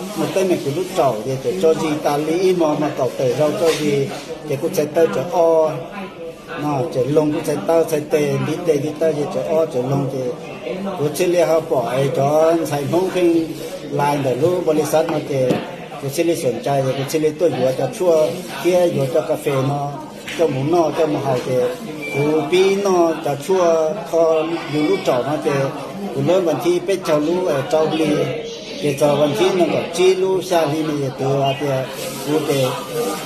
Mus teeb meem kuv lub tsaum ces txawm tso zis tas li ib hmo mas kaum tawm zaus tso zis, ces kuv txhais taw txawm ob, no txawm loog kuv txhais taw, txhais tes ntiv tes ntiv taw ces txawm ob txawm loog ces kuv thiaj li ho pom es cov ntxhais Hmoob pheej lais ntawm lub npau li xav no ces kuv thiaj li xyuam ntshai ces kuv thiaj li tuaj yuav cov tshuaj thiab yuav cov kas fes no coj mus noj coj mus haus ces kuv pib noj cov tshuaj kho yus lub tsaum no ces kuv lub vas thib peb caug lub es rau hli, ces txog vas thib nees nkaum tsib lub xya hli no ces twb hais tias kuv ces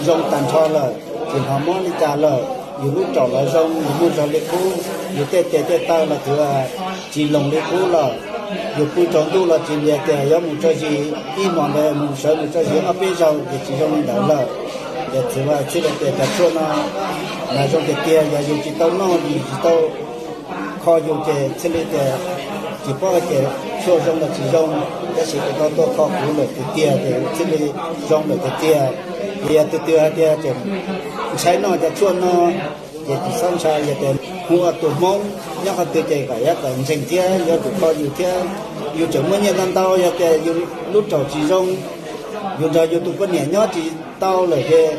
zoo tag nrho lawm, tsis hnov mob li cas lawm, yus lub tsaum los zoo, yus muaj zog li qub, yus tej tes tej taw los twb tsis loog li qub lawm, yus pw tsaus ntuj los tsis li tias yuav mus tso zis ib hmos ntawd mus sawv mus tso zis ob peb zaug ces tsis zoo li ntawd lawm. Ces txiv Vaj thiaj li tias cov tshuaj no mas zoo tiag tiag, yog yus tsis tau noj yus tsis tau kho yus ces thiaj li tias tsis paub hais tias tshuaj zoo los tsis zoo, tab sis kuv tau tuaj kho kuv lawm tiag tiag ces thiaj li zoo lawm tiag tiag. Ces yog tus twg hais tias tseem ntshai noj cov tshuaj no ces tsis txhob ntshai, yog tias hu ua tus Hmoob nyob qhov twg ces kom yuav kom ntseeg thiab yuav tsum kho yus thiab. Yus tseem muaj nyiaj ntau ntau, yog tias yus lub tsaum tsis zoo, yus nrog yus tus poj niam nyob tsis tau lawm ces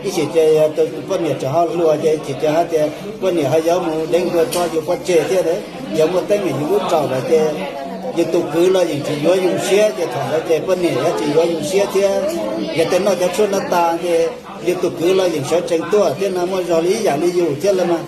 ib sim ces yog tus poj niam tseem ho hluas ces tsis ces hais tias poj niam ho yuav mus deev nkuaj tso yus pov tseg thiab. Yog muaj teeb meem yus lub tsaum lawm ces yus tus kwv los yeej tsis yuav yus siab ces thaum ntawd ces poj niam yuav tsis yuav yus siab thiab. Yog tias noj cov tshuaj no tas ces yus tus kwv los yeej sawv tsees tuaj thiab no, muaj zog li ib yam li yus thiab lawm mas.